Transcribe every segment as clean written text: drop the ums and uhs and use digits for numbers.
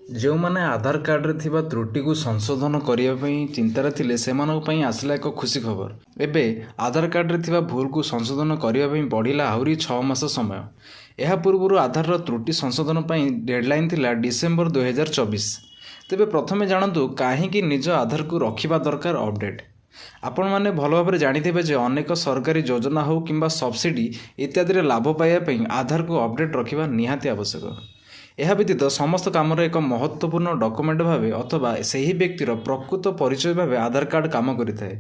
ଯେଉଁମାନେ ଆଧାର କାର୍ଡ଼ରେ ଥିବା ତ୍ରୁଟିକୁ ସଂଶୋଧନ କରିବା ପାଇଁ ଚିନ୍ତାରେ ଥିଲେ, ସେମାନଙ୍କ ପାଇଁ ଆସିଲା ଏକ ଖୁସି ଖବର। ଏବେ ଆଧାର କାର୍ଡ଼ରେ ଥିବା ଭୁଲକୁ ସଂଶୋଧନ କରିବା ପାଇଁ ବଢ଼ିଲା ଆହୁରି 6 ମାସ ସମୟ। ଏହା ପୂର୍ବରୁ ଆଧାରର ତ୍ରୁଟି ସଂଶୋଧନ ପାଇଁ ଡେଡ଼ଲାଇନ୍ ଥିଲା ଡିସେମ୍ବର 2024। ତେବେ ପ୍ରଥମେ ଜାଣନ୍ତୁ, କାହିଁକି ନିଜ ଆଧାରକୁ ରଖିବା ଦରକାର ଅପଡ଼େଟ୍। ଆପଣମାନେ ଭଲ ଭାବରେ ଜାଣିଥିବେ ଯେ ଅନେକ ସରକାରୀ ଯୋଜନା ହେଉ କିମ୍ବା ସବସିଡ଼ି ଇତ୍ୟାଦିରେ ଲାଭ ପାଇବା ପାଇଁ ଆଧାରକୁ ଅପଡ଼େଟ୍ ରଖିବା ନିହାତି ଆବଶ୍ୟକ। ଏହା ବ୍ୟତୀତ ସମସ୍ତ କାମରେ ଏକ ମହତ୍ତ୍ୱପୂର୍ଣ୍ଣ ଡକୁମେଣ୍ଟ ଭାବେ ଅଥବା ସେହି ବ୍ୟକ୍ତିର ପ୍ରକୃତ ପରିଚୟ ଭାବେ ଆଧାର କାର୍ଡ଼ କାମ କରିଥାଏ।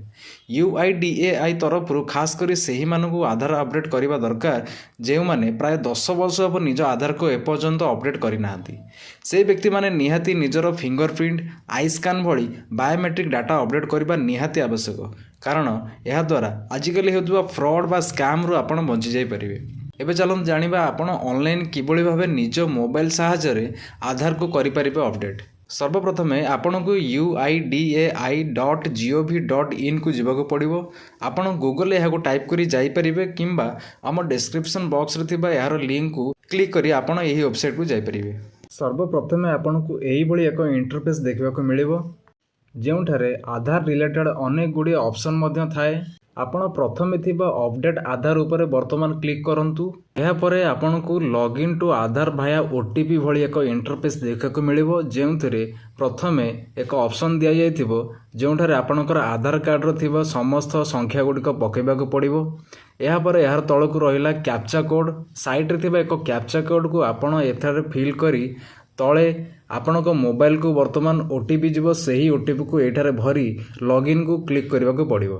ୟୁଆଇଡିଏଆଇ ତରଫରୁ ଖାସ୍ କରି ସେହିମାନଙ୍କୁ ଆଧାର ଅପଡ଼େଟ୍ କରିବା ଦରକାର, ଯେଉଁମାନେ ପ୍ରାୟ 10 ବର୍ଷ ହେବ ନିଜ ଆଧାରକୁ ଏପର୍ଯ୍ୟନ୍ତ ଅପଡ଼େଟ୍ କରିନାହାନ୍ତି। ସେହି ବ୍ୟକ୍ତିମାନେ ନିହାତି ନିଜର ଫିଙ୍ଗର ପ୍ରିଣ୍ଟ, I scan ଭଳି ବାୟୋମେଟ୍ରିକ୍ ଡାଟା ଅପଡ଼େଟ୍ କରିବା ନିହାତି ଆବଶ୍ୟକ। କାରଣ ଏହାଦ୍ୱାରା ଆଜିକାଲି ହେଉଥିବା ଫ୍ରଡ଼୍ ବା ସ୍କାମ୍ରୁ ଆପଣ ବଞ୍ଚିଯାଇପାରିବେ। ଏବେ ଚାଲନ୍ତୁ ଜାଣିବା, ଆପଣ ଅନଲାଇନ୍ କିଭଳି ଭାବେ ନିଜ ମୋବାଇଲ ସାହାଯ୍ୟରେ ଆଧାରକୁ କରିପାରିବେ ଅପଡ଼େଟ୍। ସର୍ବପ୍ରଥମେ ଆପଣଙ୍କୁ uidai.gov.inକୁ ଯିବାକୁ ପଡ଼ିବ। ଆପଣ ଗୁଗଲରେ ଏହାକୁ ଟାଇପ୍ କରି ଯାଇପାରିବେ କିମ୍ବା ଆମ ଡେସ୍କ୍ରିପସନ୍ ବକ୍ସରେ ଥିବା ଏହାର ଲିଙ୍କକୁ କ୍ଲିକ୍ କରି ଆପଣ ଏହି ୱେବସାଇଟ୍କୁ ଯାଇପାରିବେ। ସର୍ବପ୍ରଥମେ ଆପଣଙ୍କୁ ଏଇଭଳି ଏକ ଇଣ୍ଟରଫେସ୍ ଦେଖିବାକୁ ମିଳିବ, ଯେଉଁଠାରେ ଆଧାର ରିଲେଟେଡ଼୍ ଅନେକ ଗୁଡ଼ିଏ ଅପସନ୍ ମଧ୍ୟ ଥାଏ। ଆପଣ ପ୍ରଥମେ ଥିବା ଅପଡ଼େଟ୍ ଆଧାର ଉପରେ ବର୍ତ୍ତମାନ କ୍ଲିକ୍ କରନ୍ତୁ। ଏହାପରେ ଆପଣଙ୍କୁ ଲଗ୍ଇନ୍ ଟୁ ଆଧାର ଭାୟା ଓଟିପି ଭଳି ଏକ ଇଣ୍ଟରଫେସ୍ ଦେଖିବାକୁ ମିଳିବ, ଯେଉଁଥିରେ ପ୍ରଥମେ ଏକ ଅପସନ୍ ଦିଆଯାଇଥିବ, ଯେଉଁଠାରେ ଆପଣଙ୍କର ଆଧାର କାର୍ଡ଼ର ଥିବା ସମସ୍ତ ସଂଖ୍ୟା ଗୁଡ଼ିକ ପକାଇବାକୁ ପଡ଼ିବ। ଏହାପରେ ଏହାର ତଳକୁ ରହିଲା କ୍ୟାପଚା କୋଡ଼୍। ସାଇଡ଼୍ରେ ଥିବା ଏକ କ୍ୟାପଚା କୋଡ଼୍କୁ ଆପଣ ଏଠାରେ ଫିଲ୍ କରି ତଳେ ଆପଣଙ୍କ ମୋବାଇଲକୁ ବର୍ତ୍ତମାନ ଓଟିପି ଯିବ। ସେହି ଓଟିପିକୁ ଏଇଠାରେ ଭରି ଲଗ୍ଇନ୍କୁ କ୍ଲିକ୍ କରିବାକୁ ପଡ଼ିବ।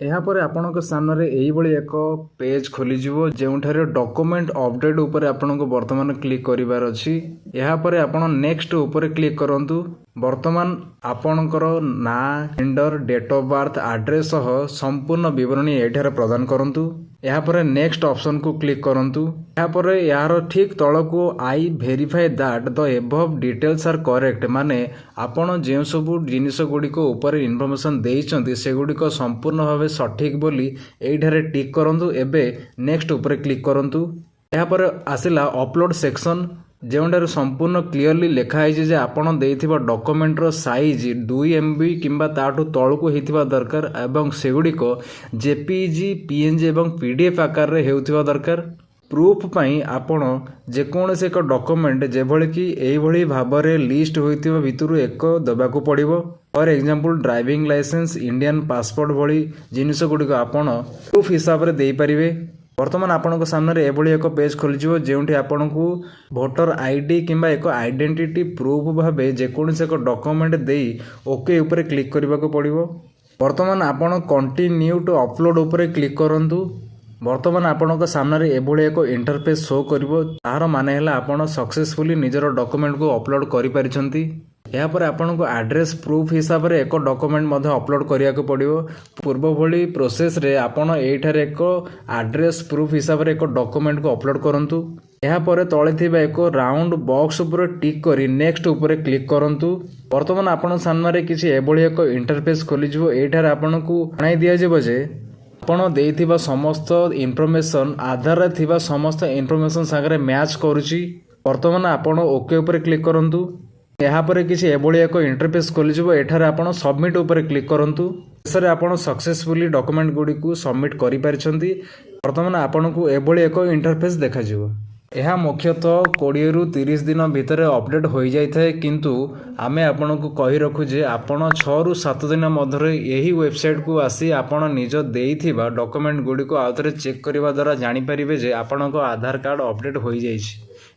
ଏହାପରେ ଆପଣଙ୍କ ସାମ୍ନାରେ ଏଇଭଳି ଏକ ପେଜ୍ ଖୋଲିଯିବ, ଯେଉଁଠାରେ ଡକୁମେଣ୍ଟ ଅପଡ଼େଟ୍ ଉପରେ ଆପଣଙ୍କୁ ବର୍ତ୍ତମାନ କ୍ଲିକ୍ କରିବାର ଅଛି। ଏହାପରେ ଆପଣ ନେକ୍ସଟ ଉପରେ କ୍ଲିକ୍ କରନ୍ତୁ। ବର୍ତ୍ତମାନ ଆପଣଙ୍କର ନାଁ, gender, date of birth, address ସହ ସମ୍ପୂର୍ଣ୍ଣ ବିବରଣୀ ଏଠାରେ ପ୍ରଦାନ କରନ୍ତୁ। ଏହାପରେ ନେକ୍ସଟ ଅପସନକୁ କ୍ଲିକ୍ କରନ୍ତୁ। ଏହାପରେ ଏହାର ଠିକ୍ ତଳକୁ "I verify that the above details are correct", ମାନେ ଆପଣ ଯେଉଁ ସବୁ ଜିନିଷ ଗୁଡ଼ିକ ଉପରେ ଇନଫର୍ମେସନ୍ ଦେଇଛନ୍ତି, ସେଗୁଡ଼ିକ ସମ୍ପୂର୍ଣ୍ଣ ଭାବେ ସଠିକ୍ ବୋଲି ଏଇଠାରେ ଟିକ୍ କରନ୍ତୁ। ଏବେ ନେକ୍ସଟ ଉପରେ କ୍ଲିକ୍ କରନ୍ତୁ। ଏହାପରେ ଆସିଲା ଅପଲୋଡ଼ ସେକ୍ସନ୍, ଯେଉଁଠାରେ ସମ୍ପୂର୍ଣ୍ଣ କ୍ଲିଅରଲି ଲେଖା ହେଇଛି ଯେ ଆପଣ ଦେଇଥିବା ଡକୁମେଣ୍ଟର ସାଇଜ୍ 2 ଏମ୍ବି କିମ୍ବା ତାଠୁ ତଳକୁ ହେଇଥିବା ଦରକାର ଏବଂ ସେଗୁଡ଼ିକ ଜେପିଇଜି, ପିଏନ୍ଜି ଏବଂ ପିଡିଏଫ୍ ଆକାରରେ ହେଉଥିବା ଦରକାର। ପ୍ରୁଫ୍ ପାଇଁ ଆପଣ ଯେକୌଣସି ଏକ ଡକୁମେଣ୍ଟ, ଯେଭଳି କି ଏଇଭଳି ଭାବରେ ଲିଷ୍ଟ ହୋଇଥିବା ଭିତରୁ ଏକ ଦେବାକୁ ପଡ଼ିବ। For example, driving licence, Indian passport ଭଳି ଜିନିଷ ଗୁଡ଼ିକ ଆପଣ ପ୍ରୁଫ୍ ହିସାବରେ ଦେଇପାରିବେ। ବର୍ତ୍ତମାନ ଆପଣଙ୍କ ସାମ୍ନାରେ ଏଭଳି ଏକ ପେଜ୍ ଖୋଲିଯିବ, ଯେଉଁଠି ଆପଣଙ୍କୁ ଭୋଟର ଆଇଡି କିମ୍ବା ଏକ ଆଇଡେଣ୍ଟିଟି ପ୍ରୁଫ୍ ଭାବେ ଯେକୌଣସି ଏକ ଡକୁମେଣ୍ଟ ଦେଇ ଓକେ ଉପରେ କ୍ଲିକ୍ କରିବାକୁ ପଡ଼ିବ। ବର୍ତ୍ତମାନ ଆପଣ କଣ୍ଟିନ୍ୟୁ ଟୁ ଅପଲୋଡ଼ ଉପରେ କ୍ଲିକ୍ କରନ୍ତୁ। ବର୍ତ୍ତମାନ ଆପଣଙ୍କ ସାମ୍ନାରେ ଏଭଳି ଏକ ଇଣ୍ଟରଫେସ୍ ଶୋ କରିବ। ତାହାର ମାନେ ହେଲା ଆପଣ ସକ୍ସେସଫୁଲି ନିଜର ଡକୁମେଣ୍ଟକୁ ଅପଲୋଡ଼ କରିପାରିଛନ୍ତି। ଏହାପରେ ଆପଣଙ୍କୁ ଆଡ୍ରେସ୍ ପ୍ରୁଫ୍ ହିସାବରେ ଏକ ଡକୁମେଣ୍ଟ ମଧ୍ୟ ଅପଲୋଡ଼ କରିବାକୁ ପଡ଼ିବ। ପୂର୍ବ ଭଳି ପ୍ରୋସେସରେ ଆପଣ ଏଇଠାରେ ଏକ ଆଡ୍ରେସ୍ ପ୍ରୁଫ୍ ହିସାବରେ ଏକ ଡକୁମେଣ୍ଟକୁ ଅପଲୋଡ଼ କରନ୍ତୁ। ଏହାପରେ ତଳେ ଥିବା ଏକ ରାଉଣ୍ଡ ବକ୍ସ ଉପରେ ଟିକ୍ କରି ନେକ୍ସଟ ଉପରେ କ୍ଲିକ୍ କରନ୍ତୁ। ବର୍ତ୍ତମାନ ଆପଣଙ୍କ ସାମ୍ନାରେ କିଛି ଏଭଳି ଏକ ଇଣ୍ଟରଫେସ୍ ଖୋଲିଯିବ। ଏଇଠାରେ ଆପଣଙ୍କୁ ଜଣାଇ ଦିଆଯିବ ଯେ ଆପଣ ଦେଇଥିବା ସମସ୍ତ ଇନଫର୍ମେସନ୍ ଆଧାରରେ ଥିବା ସମସ୍ତ ଇନଫର୍ମେସନ୍ ସାଙ୍ଗରେ ମ୍ୟାଚ୍ କରୁଛି। ବର୍ତ୍ତମାନ ଆପଣ ଓକେ ଉପରେ କ୍ଲିକ୍ କରନ୍ତୁ। ଏହାପରେ କିଛି ଏଭଳି ଏକ ଇଣ୍ଟରଫେସ୍ ଖୋଲିଯିବ। ଏଠାରେ ଆପଣ ସବମିଟ୍ ଉପରେ କ୍ଲିକ୍ କରନ୍ତୁ। ଶେଷରେ ଆପଣ ସକ୍ସେସଫୁଲି ଡକୁମେଣ୍ଟ ଗୁଡ଼ିକୁ ସବମିଟ୍ କରିପାରିଛନ୍ତି। ବର୍ତ୍ତମାନ ଆପଣଙ୍କୁ ଏଭଳି ଏକ ଇଣ୍ଟରଫେସ୍ ଦେଖାଯିବ। ଏହା ମୁଖ୍ୟତଃ 20ରୁ 30 ଦିନ ଭିତରେ ଅପଡ଼େଟ୍ ହୋଇଯାଇଥାଏ, କିନ୍ତୁ ଆମେ ଆପଣଙ୍କୁ କହି ରଖୁ ଯେ ଆପଣ 6ରୁ 7 ଦିନ ମଧ୍ୟରେ ଏହି ୱେବସାଇଟ୍କୁ ଆସି ଆପଣ ନିଜ ଦେଇଥିବା ଡକୁମେଣ୍ଟ ଗୁଡ଼ିକୁ ଆଉଥରେ ଚେକ୍ କରିବା ଦ୍ୱାରା ଜାଣିପାରିବେ ଯେ ଆପଣଙ୍କ ଆଧାର କାର୍ଡ଼ ଅପଡ଼େଟ୍ ହୋଇଯାଇଛି।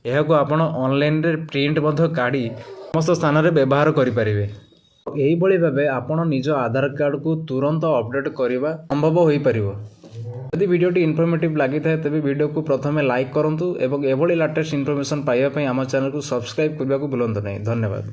ଏହାକୁ ଆପଣ ଅନଲାଇନରେ ପ୍ରିଣ୍ଟ ମଧ୍ୟ କାଢ଼ି ସମସ୍ତ ସ୍ଥାନରେ ବ୍ୟବହାର କରିପାରିବେ। ଏହିଭଳି ଭାବେ ଆପଣ ନିଜ ଆଧାର କାର୍ଡ଼କୁ ତୁରନ୍ତ ଅପଡ଼େଟ୍ କରିବା ସମ୍ଭବ ହୋଇପାରିବ। ଯଦି ଭିଡ଼ିଓଟି ଇନଫର୍ମେଟିଭ୍ ଲାଗିଥାଏ, ତେବେ ଭିଡ଼ିଓକୁ ପ୍ରଥମେ ଲାଇକ୍ କରନ୍ତୁ ଏବଂ ଏଭଳି ଲାଟେଷ୍ଟ ଇନଫର୍ମେସନ୍ ପାଇବା ପାଇଁ ଆମ ଚ୍ୟାନେଲକୁ ସବସ୍କ୍ରାଇବ୍ କରିବାକୁ ଭୁଲନ୍ତୁ ନାହିଁ। ଧନ୍ୟବାଦ।